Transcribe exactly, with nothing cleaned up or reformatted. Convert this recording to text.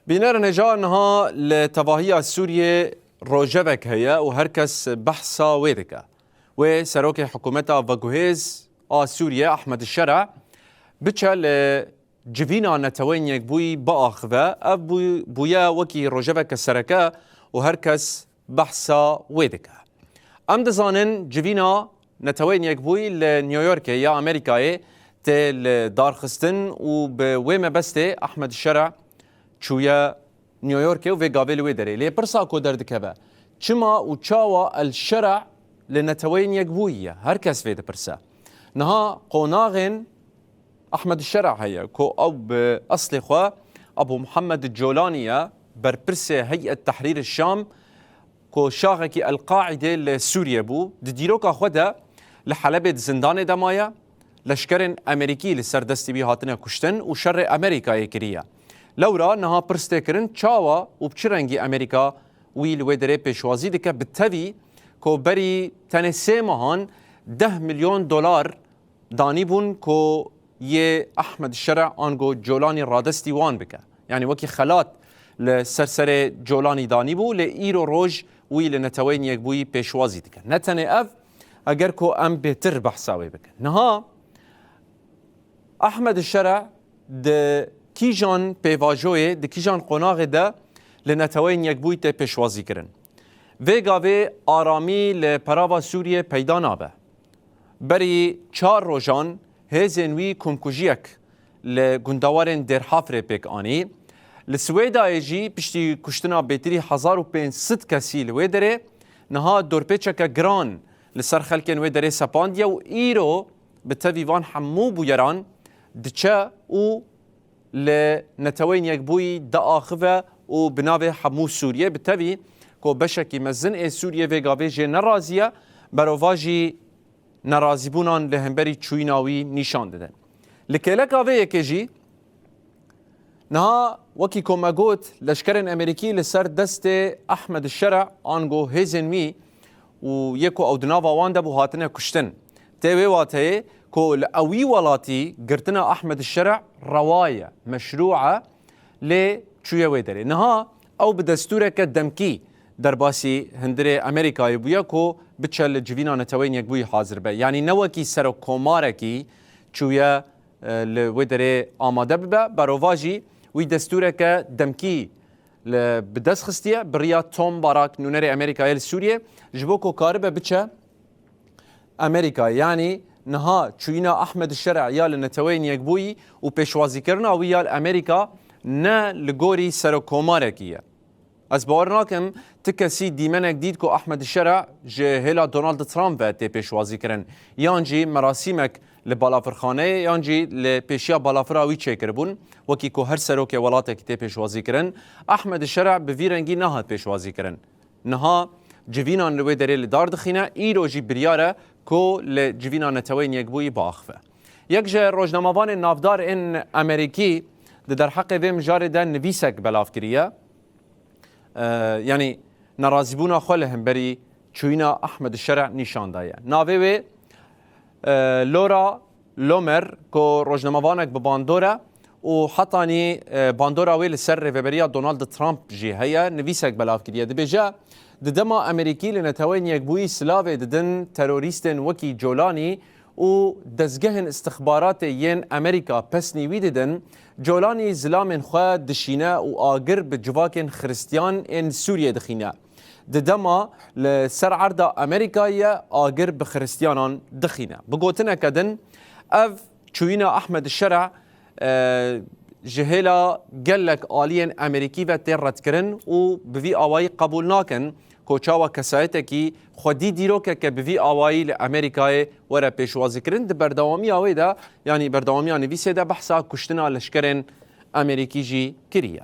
Bînerên hêja, niha li tevahiya Sûriyê rojevek heye û her kes behsa wê dike. Wê serokê hikûmeta veguhêz a Sûriyê Ahmed Şera biçe li civîna Neteweyên Yekbûyî biaxive. Ev bû-, bûye wekî rojeveke sereke û her kes behsa wê dike. Em dizanin civîna Neteweyên Yekbûyî li New Yorkê ya Amerîkayê tê li darxistin û bi wê mebestê Ahmed Şera çûye New Yorkê û vê gavê li wê derê. Lê pirsa ku derdikeve, çima û çawa El Şera li Neteweyên Yekbûyî ye? Her kes vê dipirse. Niha qonaxên Ahmed Şera heye ku ew bi eslê xwe Abu Muhammed Colanî ye, berpirsê Heyet Tehrîr Şam, ku şaxekî El-Qaîdê li Sûriyê bû. Di dîroka xwe de li Helebê di zindanê de maye. Leşkerên Amerîkî li ser destî wî hatine kuştin û şerê Amerîkayê kiriye. Lewra niha pirs tê kirin, çawa û bi çi rengî Amerîka wî li wê derê pêşwazî dike, bi tevî ku berî tenê sê mehan deh milyon dolar danîbûn ku yê Ahmed Şera ango Colanî radestî wan bike. Yanî wekî xelat li ser serê Colanî danîbû, lê îro roj wî li Neteweyên Yekbûyî pêşwazî dike. Ne tenê ev, eger ku em bêtir behsa wê bikin. Niha Ahmed Şera di kîjan pêvajoyê, di kîjan qonaxê de li Neteweyên Yekbûyî tê pêşwazî kirin? Vê gavê aramî li perava Sûriyê peyda nabe. Berî çar rojan hêzên wî komkujiyek li gundewarên Dêrhafrê pêk anî. Li Swêdayê jî piştî kuştina bêtirî hezar û pênc sed kesî li wê derê, niha dorpêçeke giran li ser xelkên wê derê sepandiye û îro bi tevî van hemû bûyeran diçe û li Neteweyên Yekbûyî diaxive û bi navê hemû Sûriyê, bi tevî ku beşekî mezin ê Sûriyê vê gavê jê nerazî ye, berovajî nerazîbûnan li hemberî çûyîna wî nîşan didin. Li kêleka vê yekê jî niha, wekî ku me got, leşkerên Amerîkî li ser destê Ahmed Şera ango hêzên wî û yê ku ew di nava wan de bû hatine kuştin. Tê wê wateyê ku li ewî welatî girtina Ahmed Şera rewa ye, meşrû e, lê çûye wê derê. Niha ew bi destûreke demkî derbasî hundirê Amerîkayê bûye ku biçe li civîna Neteweyên Yekbûyî hazir be. Yanî ne wekî serokkomarekî çûye, e, li wê derê amade bibe. Berovajî wî destûreke demkî li bi dest xistiye, bi riya Tom Barak, nûnerê Amerîkayê li Sûriyê, ji bo ku karibe biçe Amerîka. Yanî niha çûyîna Ahmed Şer'a ya li Neteweyên Yekbûyî û pêşwazîkirina wî ya li Amerîka ne li gorî serokkomarekî ye. Ez bawer nakim ti kesî dîmenek dît ku Ahmed Şer'a ji hêla Donald Trump ve tê pêşwazîkirin, yan jî merasîmek li balafirxaneyê, yan jî li pêşiya balafira wî çêkiribûn, wekî ku her serokê welatekî tê pêşwazîkirin. Ahmed Şer'a bi vî rengî nehat pêşwazîkirin. Niha civînan li wê derê li dar dixîne, îro jî biryar e ku li civîna Neteweyên Yekbûyî biaxive. Yek ji rojnamevanên navdar ên Amerîkî di derheqê vê mijarê de nivîsek belav kiriye. E, yanî nerazîbûna xwe li hemberî çûyîna Ahmed Şer'a nîşan daye. Navê wê, e, Laura Loomer, ku rojnamevanek bi bandor e û hetanî, e, bandora wê li ser rêveberiya Donald Trump jî heye, nivîsek belav kiriye. Dibêje, di dema Amerîkî li Neteweyên Yekbûyî silavê didin terorîstên wekî Colanî û dezgehên istixbaratê yên Amerîka pesnî wî didin, Colanî zilamên xwe dişîne û agir bi civakên xiristiyan ên Sûriyê dixîne. Di dema li ser erda Amerîkayê ye, agir bi xiristiyanan dixîne. Bi gotineke din, ev çûyîna Ahmed Şer'a, e, ji hêla gelek aliyên Amerîkî ve tê redkirin û bi vî awayî qebûl nakin ku çawa kesayetekî xwedî dîrokeke bi vî awayî li Amerîkayê were pêşwazîkirin. Di berdewamiya wê de, yanî berdewamiya nivîsê de behsa kuştina leşkerên Amerîkî jî kiriye.